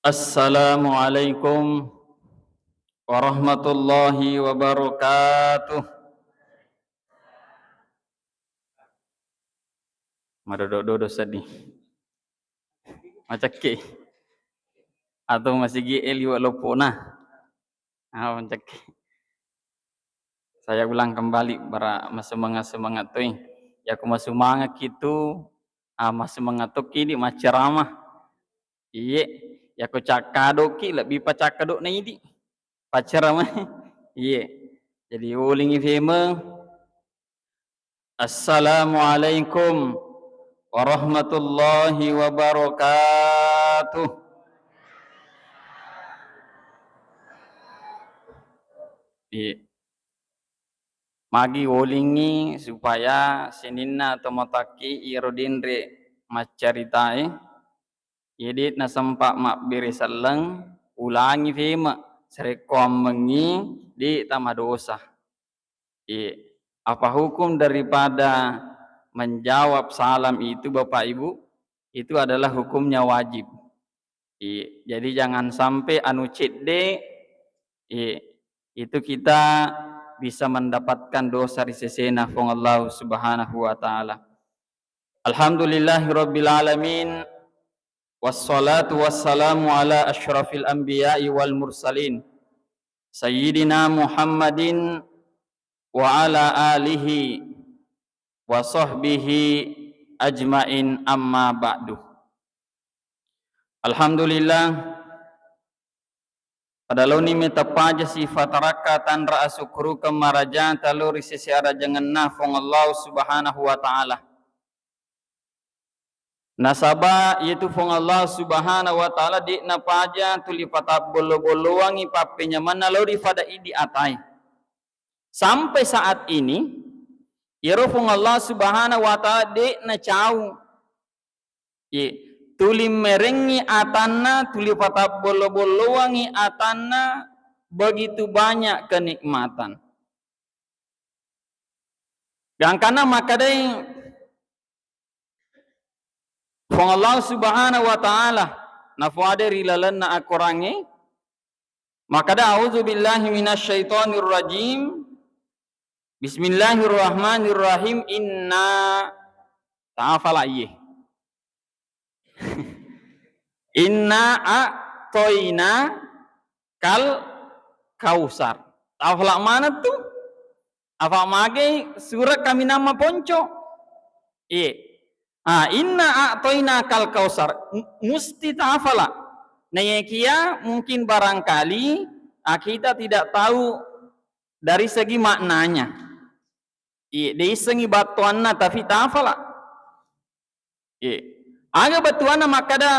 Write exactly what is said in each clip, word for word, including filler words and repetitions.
Assalamualaikum warahmatullahi wabarakatuh. Madodo-dodo seddi. Macakke. Atau masigi e liwa lopona. Ah, macakke. Saya ulang kembali, bara masemangat-semangat toi. Yako masumangakki tu, ah, masemangat tokki di macceramah. Iye, yako cakkadoki lebbi pa cakkado'na idi. Paccaramai. Iye. Jadi ulingi feme. Assalamualaikum warahmatullahi wabarakatuh. Iye. Magi wolingngi supaya sininna tomatoakki iyaro denre maccaritai, idi nasempa mabbere selleng, ulangi feme, sarekkoammengngi de tamadosa. Iya. Apa hukum daripada menjawab salam itu, Bapak Ibu? Itu adalah hukumnya wajib. Iya. Jadi jangan sampai anu cedde, iya, itu kita bisa mendapatkan dosa ri sesena Puang Allah Subhanahu wa Ta'ala. Alhamdulillahirabbil alamin. Wassalatu wassalamu ala asyrafil anbiya'i wal mursalin, Sayyidina Muhammadin wa ala alihi wa sahbihi ajmain, amma ba'du. Alhamdulillah, pada laoni meteppaja sifatarakka tanra asukkurukeng marajata lao ri sese arajangenna Puang Allah Subhanahu wa Ta'ala. Nasaba iyatu Puang Allah Subhanahu wa Ta'ala de napaja tuli patabbollo-bolloangi pappenyamenna lao ri fada idi atae. Sampai saat ini, iyaro Puang Allah Subhanahu wa Ta'ala de nacau. Ye, tuli merengngi atanna, tuli patabbollo-bolloangi atanna, begitu banyak kenikmatan. Gangkanna makkedai Puang Allah Subhanahu wa Ta'ala, nafuade ri lalenna Akorangnge, makkeda, "A'udzu billahi minasyaitonir rajim. Bismillahirrahmanirrahim. Inna," tafala iye. "Inna a'toina kal kausar." Tafala mana tu? Apa magai sura kaminang maponco? Iye. Ah, "Inna a'toina kal kausar." M-, musti tafala. Nayakia mungkin barangkali, ah, kita tidak tahu dari segi maknanya. Iye, deissengi battoanna, tapi tafala. Iye. Aga battuanna makkeda,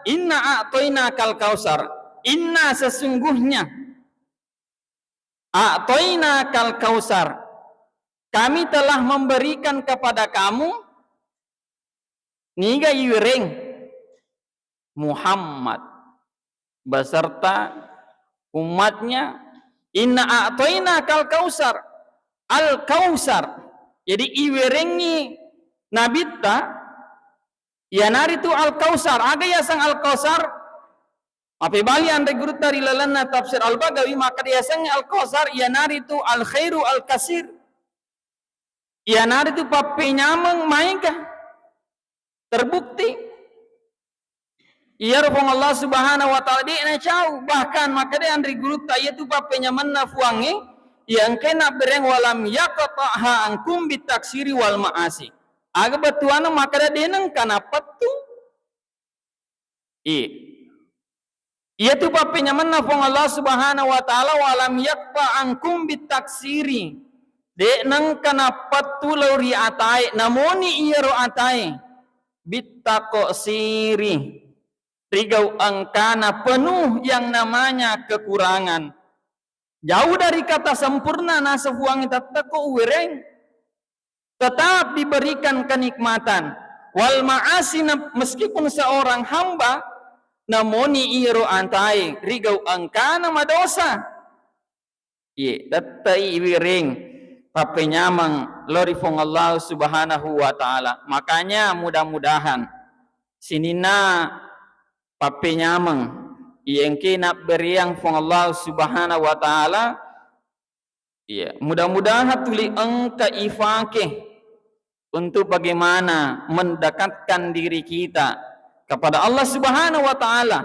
"Inna a'toina kal kausar." Inna, sesungguhnya, a'toina kal kausar, kami telah memberikan kepada kamu, niga iwereng, Muhammad beserta umatnya, "Inna a'toina kal kausar." Al kausar. Jadi iwerengngi nabitta, iyanaritu al kausar. Aga yaseng al kausar? Mapebali anre gurutta ri lalenna tafsir Al-Baghawi, makkeda yaseng al kausar iyanaritu al khairu al kasir. Iyanaritu pappenyameng maega terbukti. Iyaro Puang Allah Subhanahu wa Ta'ala de nacau, bahkan makkeda anre gurutta, iyatu pappenyamenna Puangnge, iya engkae nabbereng, "Walam yaqta'ha angkum bitaksiri wal ma'asi." Aga bettuanna makkeda de nengka napettu. I. Iyatu pappenyamenna Puang Allah Subhanahu wa Ta'ala, "Walam yaqta angkum bitaksiri." De nengka napettu lao ri atae, namoni iyaro atae, "Bittaqsiri." Rigau engkana penuh yang namanya kekurangan. Jauh dari kata sempurna, naseng Puangnge, tettekko uwereng. Tetap diberikan kenikmatan. Wal ma'asi, na-, meskipun seorang hamba, namoni iyaro atae rigau engkana madosa. Iye, tette'i iwereng pappenyameng lao ri Puang Allah Subhanahu wa Ta'ala. Makanya mudah-mudahan sininna pappenyameng, Iya engke nabberiang Puang Allah Subhanahu wa Ta'ala, iya, mudah-mudahan tuli engka ifake untuk bagaimana mendekatkan diri kita kepada Allah Subhanahu wa Ta'ala.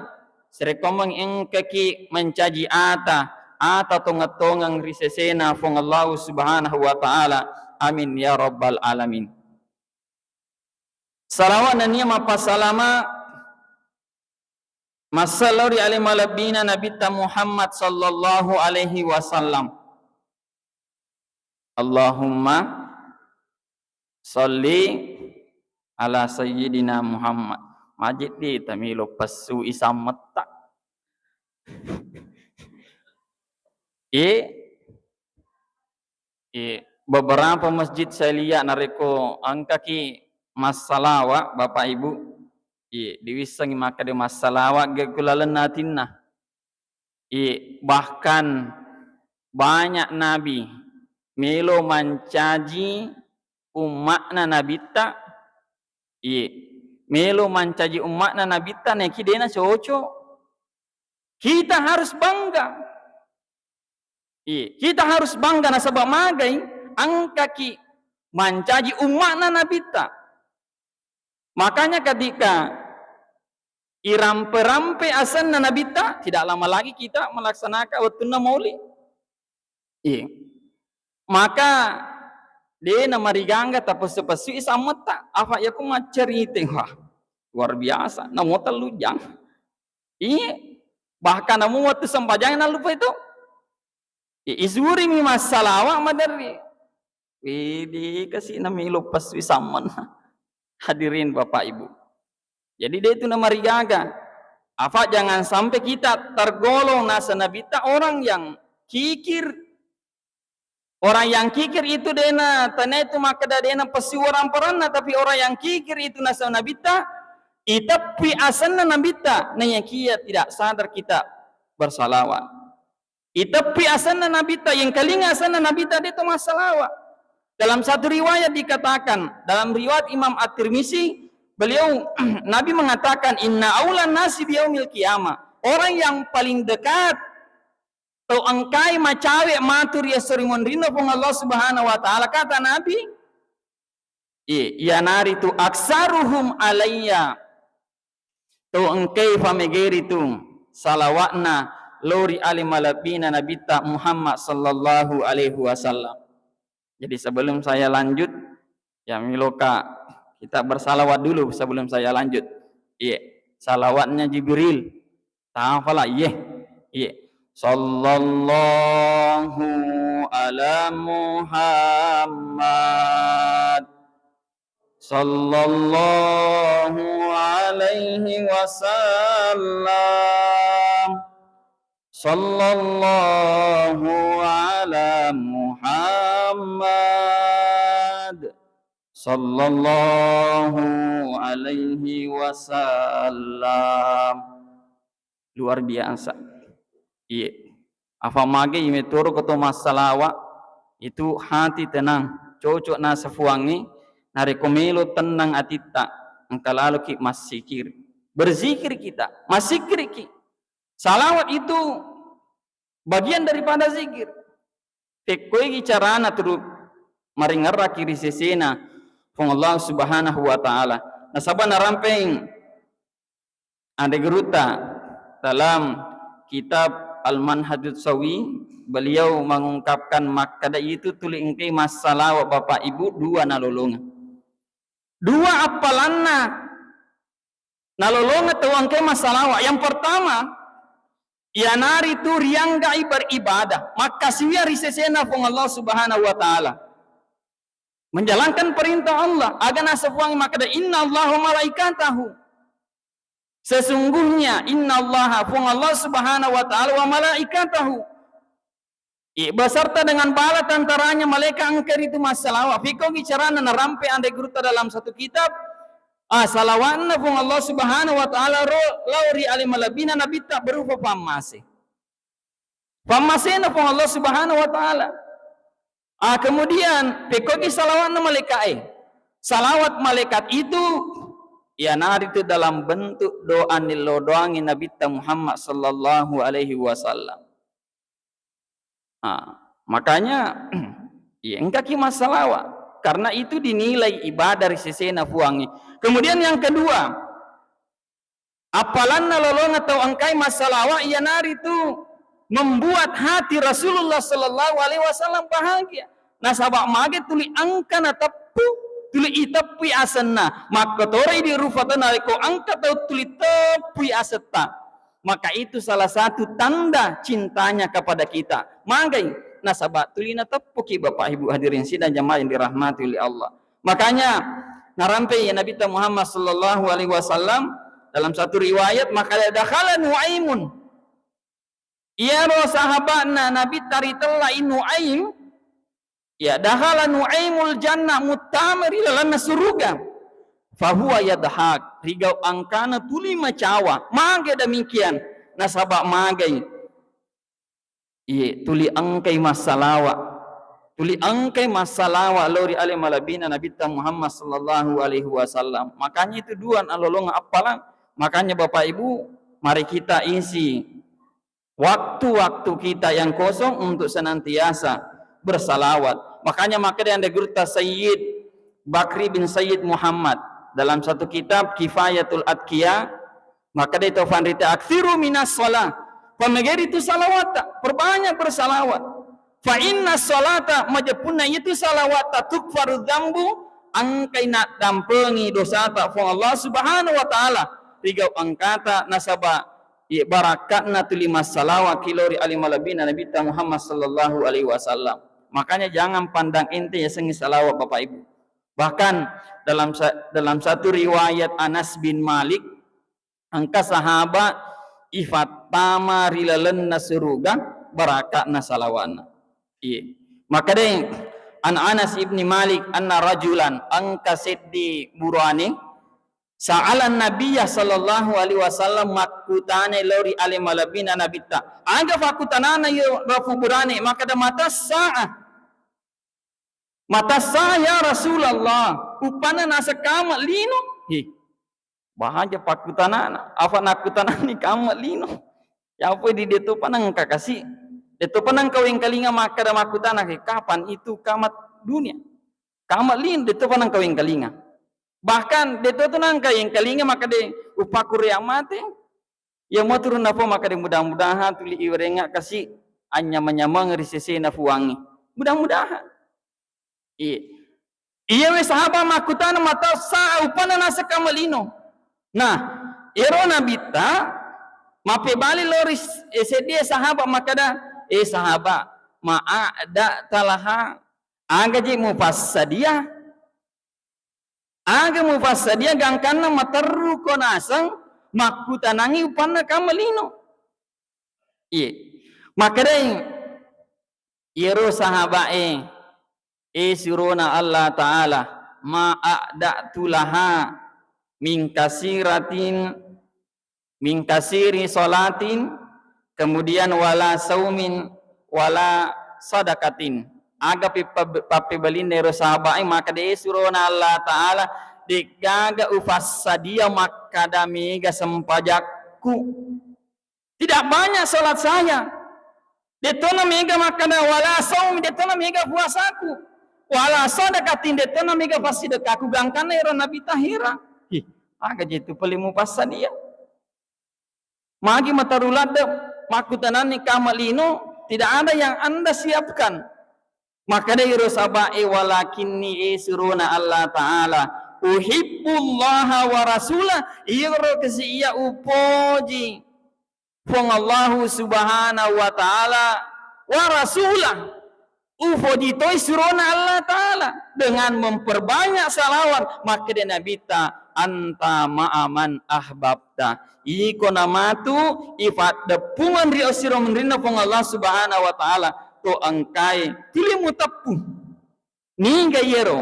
Sarekkoammengngi engkaki mancaji ata, ata tongeng-tongeng ri sesena Puang Allah Subhanahu wa Ta'ala. Amin ya rabbal alamin. Salawat nennia mappasalama massalo ri ale malebbina Nabitta Muhammad sallallahu alaihi wasallam. Allahumma sholli ala sayyidina Muhammad. Majiddi tamilo pessui sammetta. Iye, iye, beberapa masjid saya lihat narekko engkaki massalawa, Bapak Ibu, iye, diwissengi makkeda massalawa ge ku lalenna atinna. Iye, bahkan banyak nabi melo mancaji umma'na nabitta, iye, melo mancaji umma'na nabitta, naiki dena cocok. Kita harus bangga. Iye, kita harus bangga nasaba magai engkaki mancaji umma'na nabitta. Makanya ketika irampe-rampe asenna nabitta, tidak lama lagi kita melaksanakan wettunna maulid. Iya. Maka dena marigangga tapessu-pessui sammetta. Apa iya ku maccarita, wah, luar biasa. Namo tellu jang. Iya. Bahkan namo wettu sempajang nallupa itu. I-, isurimi massalawa maderri. Widi kasi namilo pessui sammenna. Hadirin Bapak Ibu. Jadi de tu namarigaga. Apa jangan sampai kita tergolong nasa nabitta orang yang kikir. Orang yang kikir itu dena, tena itu makkeda dena pessui waramparanna, tapi orang yang kikir itu nasa nabitta, iteppi asenna nabitta, nayakia tidak sadar kita bersalawat. Iteppi asenna nabitta, yengkalinga asenna nabitta, de to massalawa. Dalam satu riwayat dikatakan, dalam riwayat Imam At-Tirmizi, beliau, Nabi mengatakan, "Inna aulan nasi biyaumil qiyamah." Orang yang paling dekat, tau engkai macawe matu ri esso ri monrinna Puang Allah Subhanahu wa Ta'ala, kata Nabi, Iye, iyanaritu aksaruhum alayya. To engkai famegeri tu salawatna lao ri ale malebbina Nabitta Muhammad sallallahu alaihi wasallam. Jadi sebelum saya lanjut, ya miloka kita bersalawat dulu sebelum saya lanjut. Iye, salawatnya Jibril. Tafala, iye. Iye. Sallallahu ala Muhammad. Sallallahu alaihi wasallam. Sallallahu ala Muhammad. Sallallahu alaihi wasallam. Luar biasa. Iye. Afa mage imetoro ko to massalawa, itu hati tenang, cocok nasa Fuangnge, narekko melo tennang atitta, engka laloki massikir. Berzikir kita, massikirki. Salawat itu bagian daripada zikir. Pekkoigi carana turu maringerraki ri sesena Puang Allah Subhanahu wa Ta'ala. Nasaba narampeng Ade Gurutta, dalam kitab Al-Manhajus Sawi, beliau mengungkapkan makkeda itu tuli engkai massalawa Bapak Ibu dua nalolongeng. Dua appalanna nalolongeng tau engkai massalawa. Yang pertama, iyanaritu rianggai beribadah, makkasiwiang ri sesena Puang Allah Subhanahu wa Ta'ala. Menjalankan perintah Allah. Aga nasa Fuang makkeda, "Inna Allah wa malaikatahu." Sesungguhnya inna Allah, Fuang Allah Subhanahu wa Ta'ala, wa malaikatahu. I-, beserta dengan bala tentaranya malaikat engka ritu massalawa. Fiko bicarana narampe Ade Gurutta dalam satu kitab, ah, salawatna Fuang Allah Subhanahu wa Ta'ala ro, lao ri ale malebbina Nabitta berupa pammase. Pammasena Puang Allah Subhanahu wa Ta'ala. Ah, kemudian, pekkoki salawatna malaika'e. Salawat malaikat itu Iyanaritu dalam bentuk doa nillodoangi Nabitta Muhammad sallallahu alaihi wasallam. Ah, makanya, iya, engkaki massalawa. Karena itu dinilai ibadah ri sesena Puangnge. Kemudian yang kedua, appalanna lolonga tau engkai massalawa iyanaritu membuat hati Rasulullah sallallahu alaihi wasallam bahagia. Nasaba mage tuli engka nateppu, tuli iteppui asenna. Makkotoroi di rupa tau narekko engka tau tuli teppui asetta. Maka itu salah satu tanda cintanya kepada kita. Magai? Nasaba tuli nateppuki, Bapak Ibu hadirin sidang jamaah yang dirahmati oleh Allah. Makanya narampe ya Nabi Muhammad sallallahu alaihi wasallam dalam satu riwayat, maka dakhala Nuaimun. Iyaro sahabatna Nabi taritella Nuaim, ya, dakhala Nuaimul jannah, muttama ri lalenna suruga. Fahuwa yadhak, rigau engkana tuli macawa. Mage demikian? Nasaba magai? Iye, tuli engkai massalawa. Tuli engkai massalawa lao ri ale malebbina Nabitta Muhammad sallallahu alaihi wasallam. Makanya itu dua nalolonga appalang. Makanya Bapak Ibu, mari kita isi waktu-waktu kita yang kosong untuk senantiasa bersalawat. Makanya makkeda anre gurutta Sayyid Bakri bin Sayyid Muhammad dalam satu kitab Kifayatul Atqiya, makkeda to fanrita, "Aktsiru minas shalah." Pamegeri tu salawat, perbanyak bersalawat. Fa inna sholata, majeppunna itu salawat, tukfaru dzambu, engkai naddampengi dosata Puang Allah Subhanahu wa Ta'ala. Rigau engkata nasaba Iya, barakka'na tuli massalawa ki lao ri ale malebbina Nabitta Muhammad sallallahu alaihi wasallam. Makanya jangan pandang enteng yasengnge salawat, Bapak Ibu. Bahkan dalam sa-, dalam satu riwayat Anas bin Malik, engka sahabat ifattama ri lalenna suruga barakka'na salawatna. Iya. Makkedai an Anas ibni Malik anna rajulan, engka seddi burane, sa'alan Nabiyya sallallahu alaihi wasallam, makkutanai lao ri ale malebbina Nabitta. Aga pakkutanana iyaro burane, makkeda, "Mata sa'ah? Mata sa'ah ya Rasulullah? Uppanna naseng kame lino?" He. Bahaja pakkutanana, afa nakkutanani kame lino. Yapoi di de'topa nengka kasi. De'topa nengka wengkalinga makkeda makkutana, "He, kapan itu kamat dunia? Kamat lino?" De'topa nengka wengkalinga. Bahkan de'to tu nangka yengkalinga makkeda, "Upakkureang mate." Iya moturunna po makkeda, "Mudah-mudahan tuli iwerengnga kasi anyameng-nyameng ri sesena Puangnge. Mudah-mudahan." Iya. Iyawe sahaba makkutana, "Mata sa'ah, uppanna naseng kame lino?" Nah, ero Nabitta mappebali lao ri s-, eh, seddie sahaba makkeda, "Eh, sahaba, ma a'da'ta laha, aga je mupassadia?" Aga mupassadia gangkanna materruko naseng makkutanangngi uppanna kame lino? Iye. Makkedai iyaro sahaba'e, "E surona Allah Ta'ala, ma a'da'tu laha min kasiratin min kasiri sholatin, kemudian wala saumin, wala sadaqatin." Aga pippa-, pappebalinna ero sahaba'e makkeda, "E surona Allah Ta'ala, de'gaga ufassadia makkada mega sempajakku. Tidak banyak sholat saya. De'tona mega makkada wala saumi, de'tona mega puasaku. Wala sadaqatin, de'tona mega passidekkaku." Gangkanna ero Nabi tahera. Hi, aga je tu pale mupassadia? Magi mataru ladde makkutananni kame lino, tidak ada yang Anda siapkan. Makkeda iro sahaba'e, "Walakinni, e surona Allah Ta'ala, uhibbullaha wa rasulah, iyaro kasi iya upoji Puang Allahu Subhanahu wa Ta'ala, wa rasulah." Ufoji toi surona Allah Ta'ala dengan memperbanyak salawat. Makkeda Nabitta, "Anta ma'a man ahbabta." Iko namatu ifaddeppungeng ri osiro menrinna Puang Allah Subhanahu wa Ta'ala, to engkae tuli muteppu. Niga iyaro?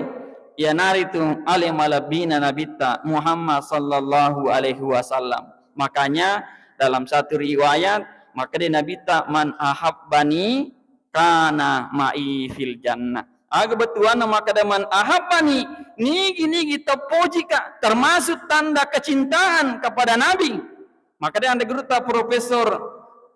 Iyanaritu ale malebbina Nabitta Muhammad sallallahu alaihi wasallam. Makanya dalam satu riwayat, makkeda Nabitta, "Man ahabbani kana ma'i fil jannah." Aga bettuanna makkeda, "Man ahabbani Nigi-nigi tapojika, termasuk tanda kecintaan kepada Nabi. Makkeda anre gurutta Profesor,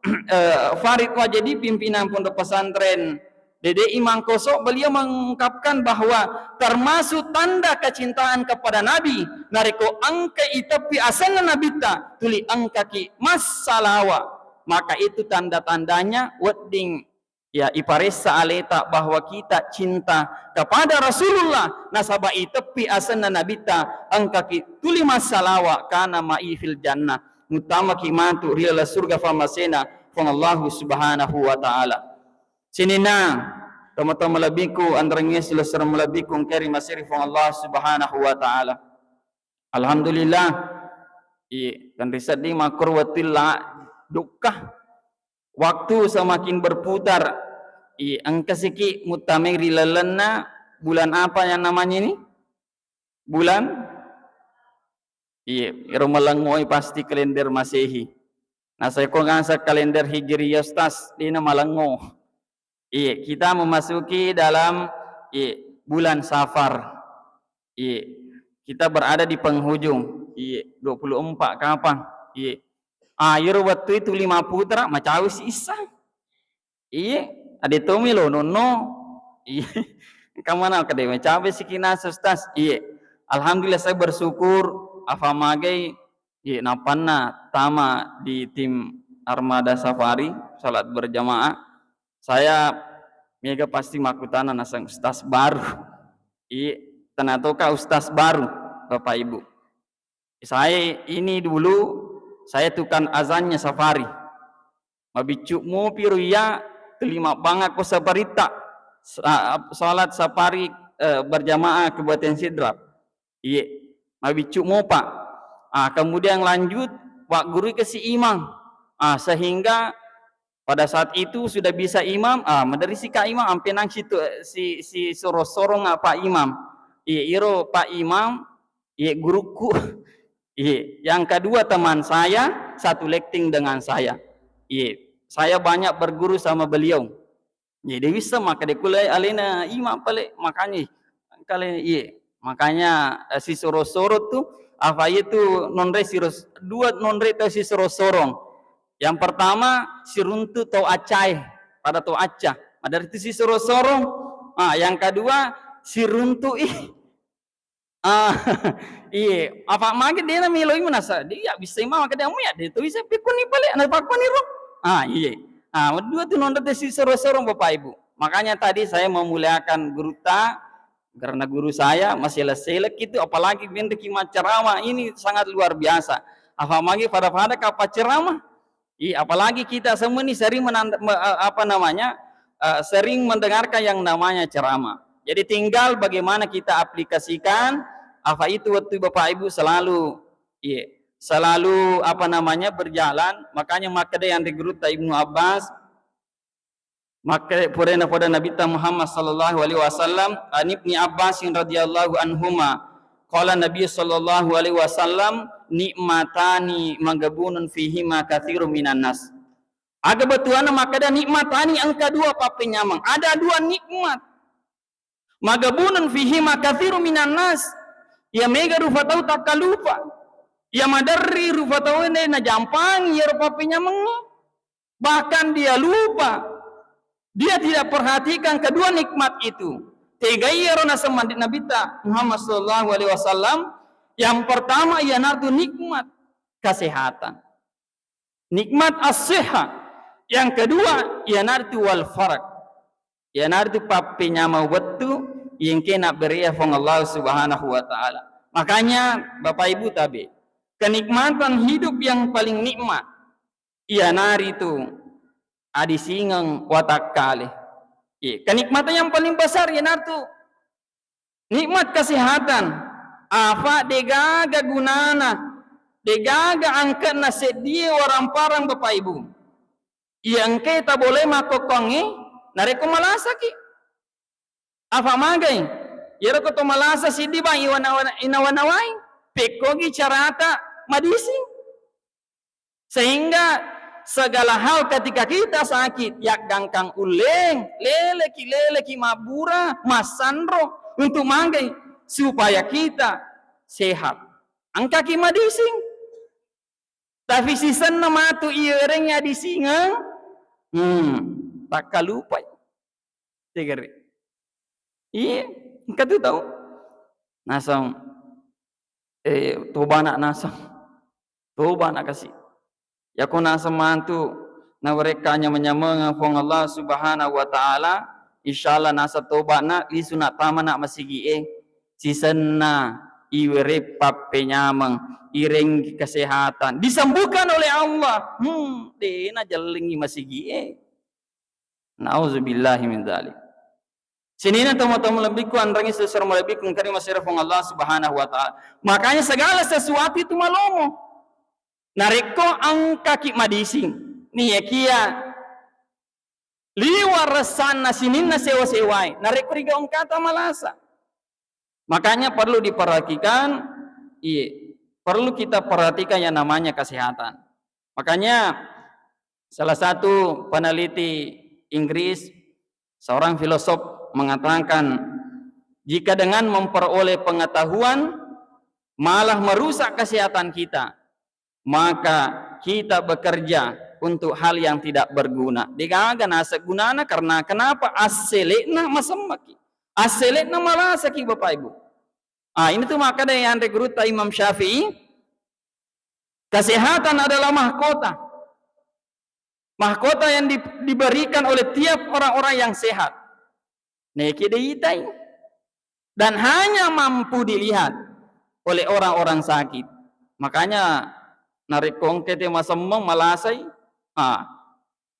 eh, Farid Wajedi, pimpinan Pondok Pesantren Dede Imangkoso, beliau mengungkapkan bahwa termasuk tanda kecintaan kepada Nabi, narekko engka iteppi asenna Nabitta, tuli engkaki massalawa, maka itu tanda-tandanya wedding, ya, iparessa aleta bahwa kita cinta kepada Rasulullah, nasaba iteppi asenna Nabitta, engkaki tuli massalawa, kana ma'i fil jannah, muttamaki matu ri laleng surga fammasena Puang Allahu Subhanahu wa Ta'ala. Sininna tomatoa malebbiku, anrengngé silessureng malebbiku engkaé ri masiri Puang Allah Subhanahu wa Ta'ala. Alhamdulillah, i, tenri sedding makkoro wettué la dukka. Waktu semakin berputar. I, engka siki muttamai ri lalenna bulan apa yang namanya ini? Bulan? Iya, ero malengngoé pasti kalender Masehi. Nah, saya kok ngaseng kalender Hijriyah, Ustaz, dina malengngo. Iya, kita memasuki dalam, iya, bulan Safar. Iya, kita berada di penghujung. Iya, dua puluh empat kapang. Iya. Ah, iyaro wettu itu lima putra, macawe si issang. Iye, ade tomi lo nonno. Iye. Engka maneng kede macabe sikinasa, Ustaz. Iye. Alhamdulillah, saya bersyukur, afa magai, iye, napanna tama di tim Armada Safari, salat berjamaah. Saya mega pasti makkutana naseng ustaz baru. Iye, tenatoka ustaz baru, Bapak Ibu. Saya ini dulu, saya tukang azannya Safari. Mabiccu mopi ro iya, tuli mabbangakko Safaritta. Sa-, salat Safari, eh, berjamaah Kabupaten Sidrap. Iye, mabiccu mopa. Ah, kemudian lanjut, waggurui ke si imang. Ah, sehingga pada saat itu sudah bisa imam, ah, maderri si Kak Imam, ampe nang situ, si, si soro-sorong, ah, Pak Imam. Iye, iro Pak Imam, iye, gurukku. Iye, yang kedua teman saya, satu letting dengan saya. Iye, saya banyak berguru sama beliau. Iye, de wisseng makkeda kula alena imam pale, makanya kale, iye. Makanya, eh, sisoro-soro tu, apa itu nonre siro-, dua nonre tau sisoro-sorong. Yang pertama, siruntu tau accae, pada tau acca. Maderri tu sisoro-sorong. Ah, yang kedua, siruntu ih. Ah, iye, apa mage dena meloi manasa, dia bisa imam kada mu ya, de tu bisa pikun ni pale, ana pakun ni ro. Ah, iye. Ah, dua tu nonton te sisoro-sorong Bapak Ibu. Makanya tadi saya memuliakan guru ta, karena guru saya masih selek-selek itu, apalagi bentuk ceramah ini sangat luar biasa. Apa mage pada-pada kapa ceramah? Iya, apalagi kita semua ini sering menanda-, me-, eh, apa namanya, eh, sering mendengarkan yang namanya ceramah. Jadi tinggal bagaimana kita aplikasikan, apa itu waktu Bapak Ibu selalu, iya, selalu, apa namanya, berjalan. Makanya makkeda yang di gurutta Ibnu Abbas, makkeda purana pada Nabitta Muhammad sallallahu alaihi wasallam, an Ibni Abbasin radhiyallahu anhuma, qala Nabi sallallahu alaihi wasallam, "Nikmatani maghbunun fihima katsirun minan nas." Aga bettuanna makkeda nikmatani, engka dua pappenyameng. Ada dua nikmat. Maghbunun fihima katsirun minan nas. Iya mega rupa tau takkalupa. Iya maderri rupa tau ende najampangi iyaro pappenyamengnge. Bahkan dia lupa. Dia tidak perhatikan kedua nikmat itu. Tega iyaro naseng mandi Nabitta Muhammad sallallahu alaihi wasallam, yang pertama iyanaritu nikmat kesehatan. Nikmat as-sihha. Yang kedua, iyanaritu wal farag. Iyanaritu pappenyameng wettu engkae nabberea Puang Allah Subhanahu wa Ta'ala. Makanya, Bapak Ibu tabe, kenikmatan hidup yang paling nikmat iyanaritu adisingeng watakkale. Iya, kenikmatan yang paling besar iyanaritu nikmat kesehatan, afa degaga gunana, degaga angke'na seddie waramparang Bapak Ibu. Iya engkae tabolai makkokkoangnge, narekko malasaki. Afa magai? Iyaro ko to malasa siddi bang iwana-, inawa-nawai, pekkogi carata madising. Sehingga segala hal ketika kita sakit, yaggangkang ulleng, leleki, leleki mabbura, massanro, untuk magai? supaya kita sehat. Engkaki madising. Tapi sisenna matu iwerengngi adisingeng, hmm, takkalupai. Tegere. Iya, engka tu tau. Naseng, eh, tobana naseng. Tobana kasi. Yako naseng mantu nawerekka nyameng-nyamengeng Puang Allah Subhanahu wa Ta'ala, insyaallah naseng tobana, lisuna tamana masigi'e. Sisenna iwere pappenyameng, irenggi kesehatan, disembuhkan oleh Allah. Hmm, dena jellengi masigi'e. Nauzubillahi min dzalik. Sininna tomatoa malebbiku, anrangi sesero malebbiku, engkani masero Puang Allah Subhanahu wa Ta'ala. Makanya segala sesuatu itu malomo. Narekko engkaki madising, niyakia liwa ressanna sininna sewa-sewae, narekko riga engkata malasa. Makanya perlu diperhatikan, iya, perlu kita perhatikan yang namanya kesehatan. Makanya salah satu peneliti Inggris, seorang filosof mengatakan, jika dengan memperoleh pengetahuan malah merusak kesehatan kita, maka kita bekerja untuk hal yang tidak berguna. Degaga naseng gunana, karena kenapa? Assele'na masemmaki. Assele'na malasaki, Bapak Ibu. Ah, ini tuh makanya yang anre gurutta Imam Syafi'i, kesehatan adalah mahkota. Mahkota yang di-, diberikan oleh tiap orang-orang yang sehat. Neke deitai. Dan hanya mampu dilihat oleh orang-orang sakit. Makanya narekko engka te masemmeng, malasai, ah,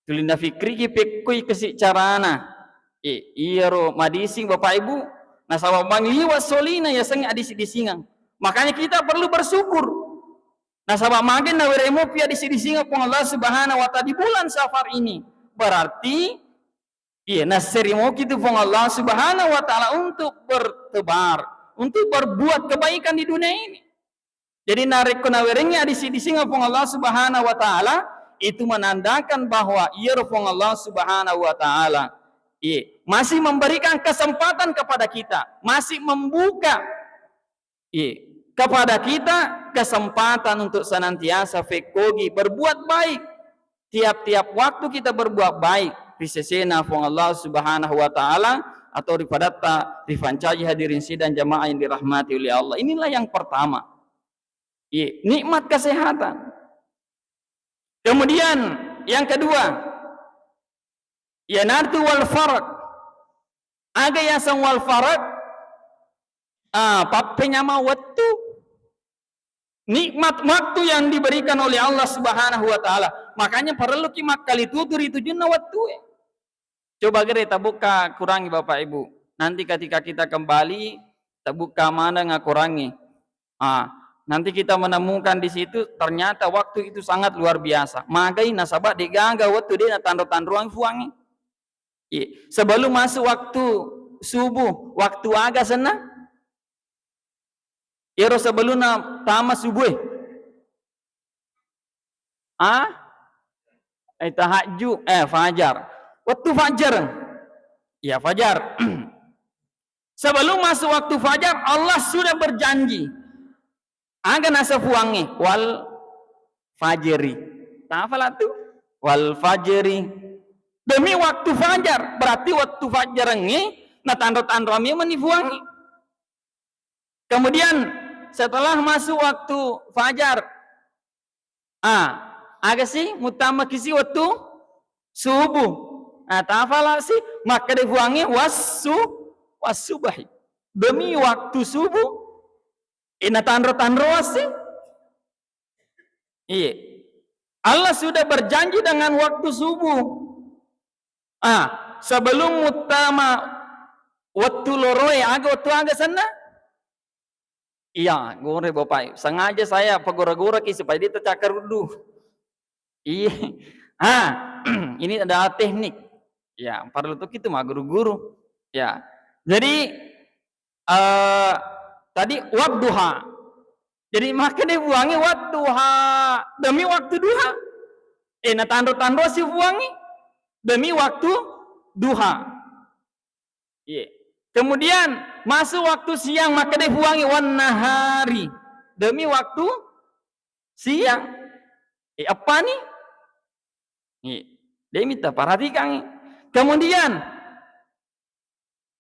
tuli nafikriki pekkoi kasi carana. Eh, iyaro madising Bapak Ibu, nasaba mangliwa solina yasengnge adisi-disingeng. Makanya kita perlu bersyukur. Nasaba magi naweremopi adisi-disingeng Puang Allah Subhanahu wa Ta'ala di bulan Safar ini. Berarti, iya, nasserimoki tu Puang Allah Subhanahu wa Ta'ala untuk bertebar, untuk berbuat kebaikan di dunia ini. Jadi narekko nawerengngi adisi-disingeng Puang Allah Subhanahu wa Ta'ala, itu menandakan bahwa iyaro Puang Allah Subhanahu wa Ta'ala, iya, masih memberikan kesempatan kepada kita, masih membuka, iya, kepada kita kesempatan untuk senantiasa fekkogi berbuat baik. Tiap-tiap waktu kita berbuat baik, ri sesena Puang Allah Subhanahu wa Ta'ala atau ri padatta ripancaji hadirin sidang jamaah yang dirahmati oleh Allah. Inilah yang pertama. Iya, nikmat kesehatan. Kemudian yang kedua, iyanaritu wal farag. Aga yaseng wal farag? Ah, pappenyameng wettu. Nikmat waktu yang diberikan oleh Allah Subhanahu wa Ta'ala. Makanya parelluki makkalitutu ri tujunna wettue. Coba gere tabukka Kurangnge, Bapak Ibu. Nanti ketika kita kembali, tabukka maneng Kurangnge. Ah, nanti kita menemukan di situ ternyata waktu itu sangat luar biasa. Magai nasaba degaga wettu de natanro-tanroang Puangnge. Iya. Sebelum masuk waktu subuh, waktu aga senna? Iyaro sebelumna tama subuh e. Ah? Eh, tahajud, eh, fajar. Waktu fajar. Ya, fajar. Sebelum masuk waktu fajar, Allah sudah berjanji. Aga naseng Puangnge, "Wal fajri." Tafala tu? "Wal fajri." Demi waktu fajar, berarti waktu fajarengnge natanro-tanro memang ni Puangnge. Kemudian setelah masuk waktu fajar, ah, aga si muttama kisi waktu subuh. Nah, tafala si makkeda Puangnge, "Wassu, wassubahi." Demi waktu subuh, eh, natanro-tanro si. Iya. Allah sudah berjanji dengan waktu subuh. Ah, sebelum muttama wettu loroe, aga wettu aga senna? Iya, gore Bapak. Sengaja saya pagora-goraki supaya dia tercakar dulu. Iya. Ah, ini adalah teknik. Ya, perlu tuh kita mah guru-guru. Ya. Jadi, eh, tadi wadduha. Jadi, makkeda Puangnge wadduha, demi waktu duha. Eh, natanro-tanro si Puangnge demi waktu duha. Iya. Kemudian, Masuk waktu siang, makkedai Puangnge, "Wan nahari," demi waktu siang. Eh, eppani? Eh, de'mi taparatikangngi. Kemudian,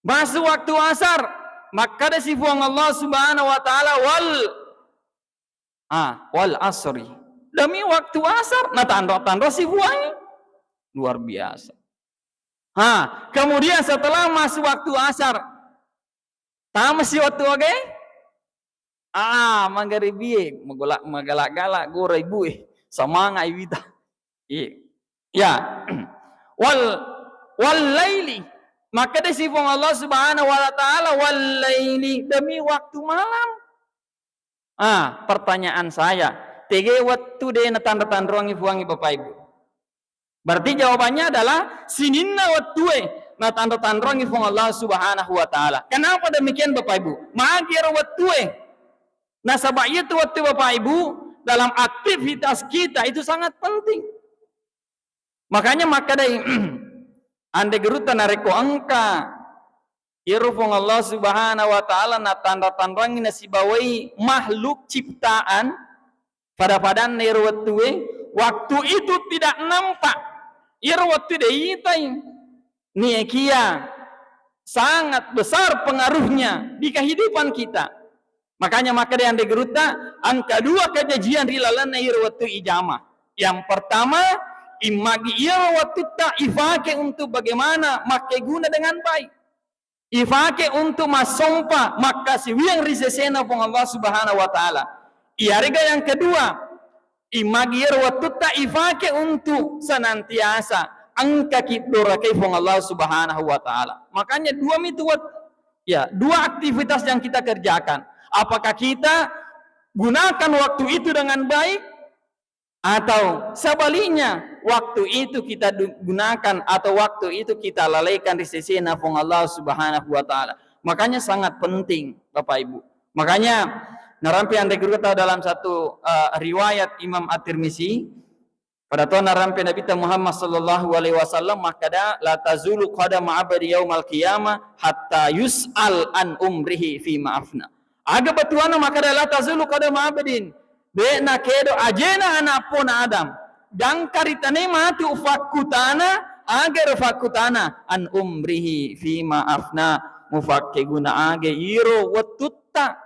masuk waktu asar, makkeda si Puang Allah Subhanahu wa Ta'ala, "Wal, ah, wal asri." Demi waktu asar, natanro-tanro si Puangnge. Luar biasa. Ha, kemudian setelah masuk waktu asar, tamasi waktu oge? Ah, manggaribie, magala-, magala-gala gora ibue. Semangat iwita. Iya. Ya. Wal, wal laili. Makkeda si Puang Allah Subhanahu wa Ta'ala, "Wal laili," demi waktu malam. Ah, pertanyaan saya, tege wettu de natanro-tanroangngi Puangnge, Bapak Ibu? Berarti jawabannya adalah sininna wettue natanro-tanroangngi Puang Allah Subhanahu wa Ta'ala. Kenapa demikian, Bapak Ibu? Magi ero wettue? Nasaba iyatu wettu, Bapak Ibu, dalam aktivitas kita itu sangat penting. Makanya makkedai, ande gurutta, narekko engka iyaro Puang Allah Subhanahu wa Ta'ala natanra-tanrangi nasibawai makhluk ciptaan pada-padanna iyaro wettue, waktu itu tidak nampak, iyaro wettu de itai, niekia sangat besar pengaruhnya di kehidupan kita. Makanya makkeda ande gurutta, engka dua kejajian ri lalenna iyaro wettu ijama. Yang pertama, immagi iyaro wettutta ifake untuk bagaimana makkeguna dengan baik. Ifake untuk massompa, makkasiwiang ri sesena Puang Allah Subhanahu wa Ta'ala. Iyarega yang kedua, immagi iyaro wettutta ifake untuk senantiasa engkaki dorakai Puang Allah Subhanahu wa Ta'ala. Makanya dua mitu wet-, ya, dua aktivitas yang kita kerjakan. Apakah kita gunakan waktu itu dengan baik, atau sebaliknya, waktu itu kita du-, gunakan atau waktu itu kita lalaikan ri sesena Puang Allah Subhanahu wa Ta'ala. Makanya sangat penting, Bapak Ibu. Makanya narampe ande gurutta dalam satu, eh, riwayat Imam At-Tirmizi, pada to narampe Nabitta Muhammad sallallahu alaihi wasallam makkeda, "La tazulu qadama abdi yaumal qiyamah hatta yus'al an umrihi fima afna." Aga bettuanna makkeda, "La tazulu qadama abdin." De'na kedo ajena ana' eppona Adam. Gangka ritanai matu fakkutana, aga ero fakkutana, an umrihi fima afna, mufakkeguna aga iro wettutta.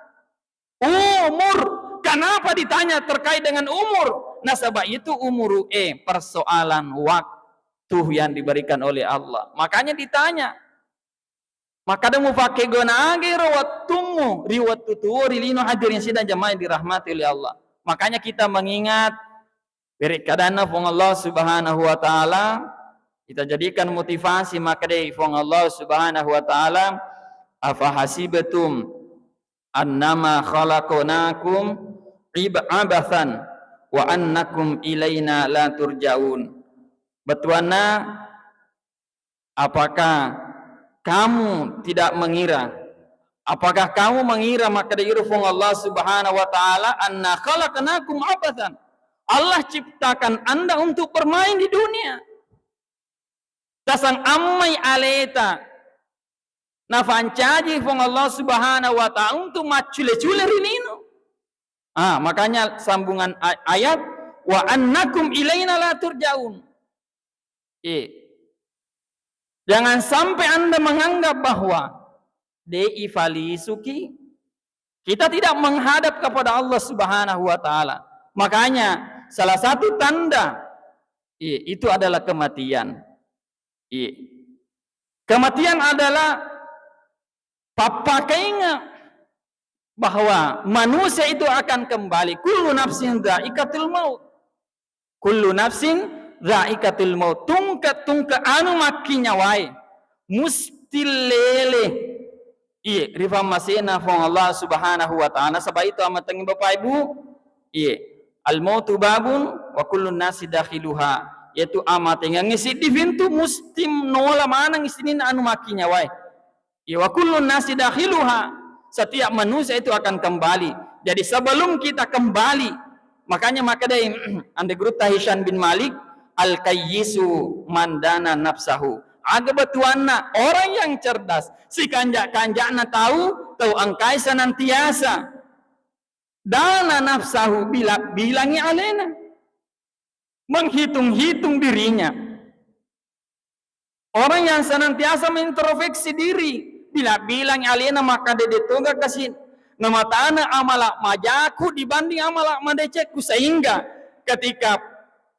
Umur. Kenapa ditanya terkait dengan umur? Nasaba itu umuru e persoalan waktu yang diberikan oleh Allah. Makanya ditanya. Makkeda mufakkeguna aga iro wettummu ri wettu tuo ri lino, hadirin sidang jamaah yang dirahmati oleh Allah. Makanya kita mengingat werekkadanna Puang Allah Subhanahu wa Ta'ala, kita jadikan motivasi, makkedai Puang Allah Subhanahu wa Ta'ala, "Afahasibtum annama khalaqnakum ib-, abathan wa annakum ilaina la turja'un." Bettuanna, apakah kamu tidak mengira? Apakah kamu mengira, makkeda iro Puang Allah Subhanahu wa Ta'ala, "Anna khalaqnakum abathan." Allah ciptakan Anda untuk bermain di dunia. Tasang ammai aleta nafancaji Puang Allah Subhanahu wa Ta'ala untuk maccule-cule ri lino. Ah, makanya sambungan ay-, ayat, "Wa annakum ilaina la turja'un." Eh, jangan sampai Anda menganggap bahwa de' ifalisuki. Kita tidak menghadap kepada Allah Subhanahu wa Ta'ala. Makanya, salah satu tanda, eh, itu adalah kematian. Eh, kematian adalah pappakainga bahwa manusia itu akan kembali. Kullu nafsin dzaiqatul maut. Kullu nafsin dzaiqatul maut. Tungke-tungke anu makkinyawae musti lele. Iye, ri pammasena Puang Allah Subhanahu wa Ta'ala. Saba itu amatengngi Bapak Ibu. Iye. Al mautu babun wa kullun nasi dakhiluha. Yaitu amatengnge siddi pintu, musti nola maneng sininna anu makkinyawae. Iya, wa kullun nasi dakhiluha. Setiap manusia itu akan kembali. Jadi sebelum kita kembali, makanya makkedai ande gurutta Hisham bin Malik, "Al kayyisu man dana nafsahu." Aga bettuanna orang yang cerdas, sikanja-kanjana tau, tau engkai senantiasa dana nafsahu, bila-, bilangi alena, menghitung-hitung dirinya. Orang yang senantiasa mengintrospeksi diri, bila-bilangi alena, maka dede toga kasi namatana amala majaku dibanding amala madecekku, sehingga ketika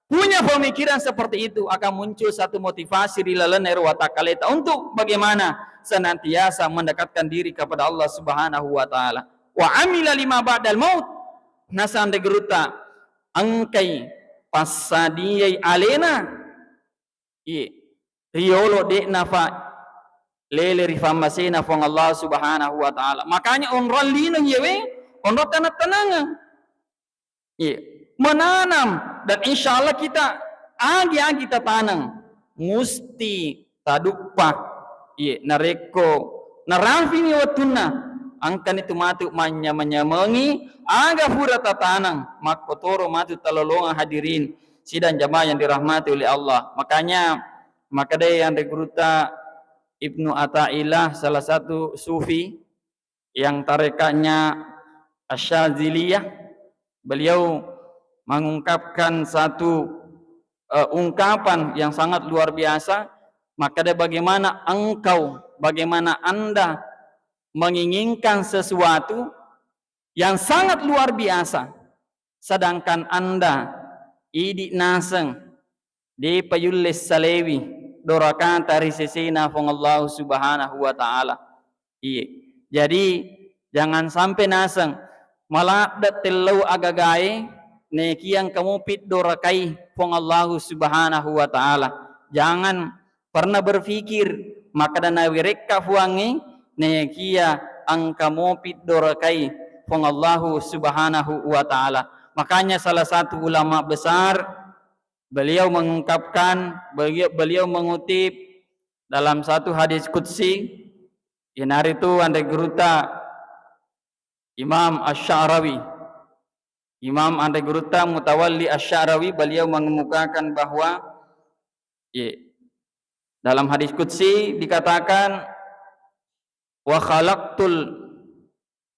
punya pemikiran seperti itu, akan muncul satu motivasi di lalenna ero watakkaleta untuk bagaimana senantiasa mendekatkan diri kepada Allah Subhanahu wa Ta'ala. Wa amila lima ba'dal maut, nasanre gurutta, engkai passadiai alena, iye, riolo de'na fa lele ri fammasena Puang Allah Subhanahu wa Ta'ala. Makanya onrong lino iyewe, onrong tanang-tanangeng. Iya. Menanam, dan insya Allah kita agi-agi tataneng musti taduppa. Iya, narekko narafini wettunna, engkani tu matu manyameng-nyamengi aga fura tataneng, makkotoro matu talolongeng hadirin sidang jamaah yang dirahmati oleh Allah. Makanya makkedai anre gurutta Ibnu Athaillah, salah satu sufi, yang tarekatnya Asy-Syadziliyah, beliau mengungkapkan satu, eh, ungkapan yang sangat luar biasa. Makkeda, bagaimana engkau, bagaimana Anda menginginkan sesuatu yang sangat luar biasa, sedangkan Anda idi naseng depa yulle salewi dorakata ri sesena Puang Allah Subhanahu wa Ta'ala. Iye. Jadi, jangan sampai naseng maladde tellau agagae, nekiang kamu piddorakai Puang Allah Subhanahu wa Ta'ala. Jangan pernah berpikir makkeda nawerekka Puangnge, nekia engka mopi dorakai Puang Allahu Subhanahu wa Ta'ala. Makanya salah satu ulama besar, beliau mengungkapkan, beliau, beliau mengutip dalam satu hadis qudsi, iyanaritu anre gurutta Imam Asy-Sya'rawi. Imam anre gurutta Mutawalli Asy-Sya'rawi, beliau mengemukakan bahwa, ye, dalam hadis qudsi dikatakan, "Wa khalaqtul,"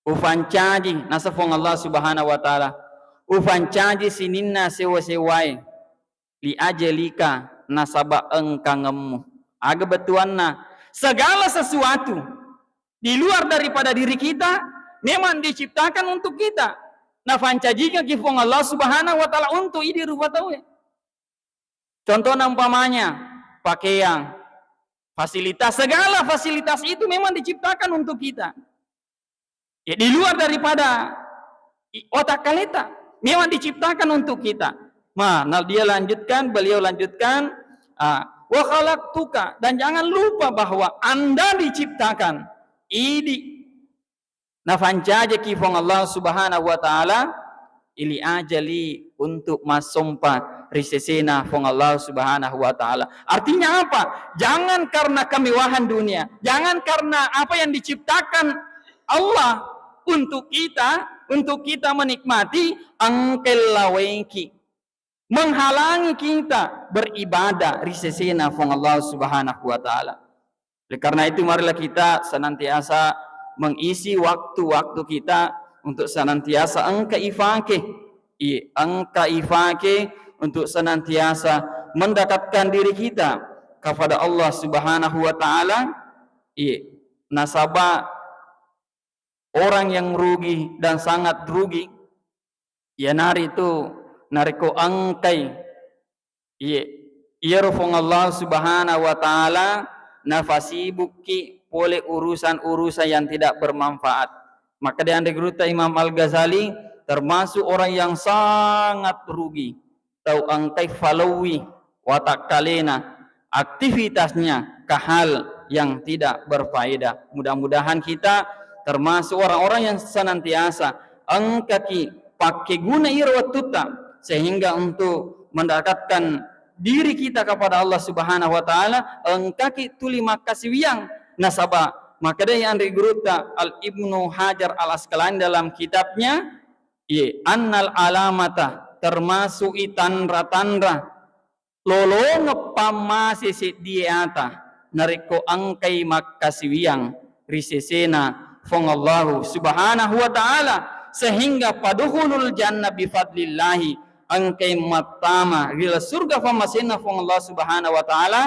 ufancaji, nasa Puang Allah Subhanahu wa Ta'ala, ufancaji sininna sewa-sewae, "li ajalika," nasaba engkangemmu. Aga bettuanna, segala sesuatu di luar daripada diri kita memang diciptakan untuk kita. Nafancajikaki Puang Allah Subhanahu wa Ta'ala untuk idi rupa tauwe. Contohna umpamanya, pakeang, fasilitas, segala fasilitas itu memang diciptakan untuk kita. Ya, di luar daripada i-, otak kaleta, memang diciptakan untuk kita. Nah, nah, dia lanjutkan, beliau lanjutkan, ah, "Wa khalaqtuka," dan jangan lupa bahwa Anda diciptakan. Idi nafancajaki Puang Allah Subhanahu wa Ta'ala, "li ajali," untuk massompa ri sesena Puang Allah Subhanahu wa Ta'ala. Artinya apa? Jangan karena kemewahan dunia, jangan karena apa yang diciptakan Allah untuk kita, untuk kita menikmati, engka lawaiki, menghalangi kita beribadah ri sesena Puang Allah Subhanahu wa Ta'ala. Oleh karena itu, marilah kita senantiasa mengisi waktu-waktu kita untuk senantiasa engka ifake, i-, engka ifake untuk senantiasa mendekatkan diri kita kepada Allah Subhanahu wa Ta'ala. I-, nasaba orang yang rugi dan sangat rugi, iyanaritu narekko engkai, iye, iyaro Puang Allah Subhanahu wa Ta'ala nafasibukki pole urusan-urusan yang tidak bermanfaat. Maka di anre gurutta Imam Al-Ghazali termasuk orang yang sangat rugi. Tau engkai falauwi watakkalena, aktivitasnya ke hal yang tidak berfaedah. Mudah-mudahan kita termasuk orang-orang yang senantiasa engkaki pakkeguna iro wettutta sehingga untuk mendekatkan diri kita kepada Allah Subhanahu wa Ta'ala, engkaki tuli makkasiwiang. Nasaba makkedai anre gurutta Al Ibnu Hajar Al Asqalani dalam kitabnya, ye, annal alamata, termasuk i tanra-tanra lolongeng pammase seddie ata, narekko engkai makkasiwiang ri sesena Fuang Allahu Subhanahu wa Ta'ala, sehingga fadukhulul jannah bifadlillahi, engkai mattama ri laleng surga fammasenna Fuang Allah Subhanahu wa Ta'ala,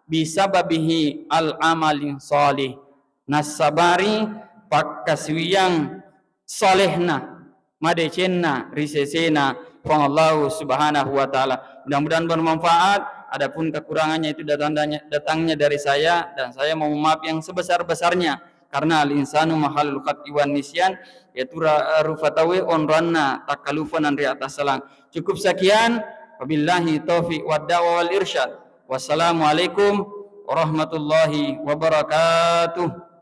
bisababihi al amalin salih, nassabari pakkasiwiang salehna, madecenna ri sesena Fuang Allahu Subhanahu wa Ta'ala. Mudah-mudahan bermanfaat. Adapun kekurangannya itu datang-, datangnya dari saya, dan saya mau maaf yang sebesar-besarnya, karena al insanu mahalul khati wan nisyan, yaitu ra-, rufa tauwe onroanna takkalupa nanre atassalang. Cukup sekian, wabillahi taufiq wad da'wa wal irsyad. Wassalamualaikum warahmatullahi wabarakatuh.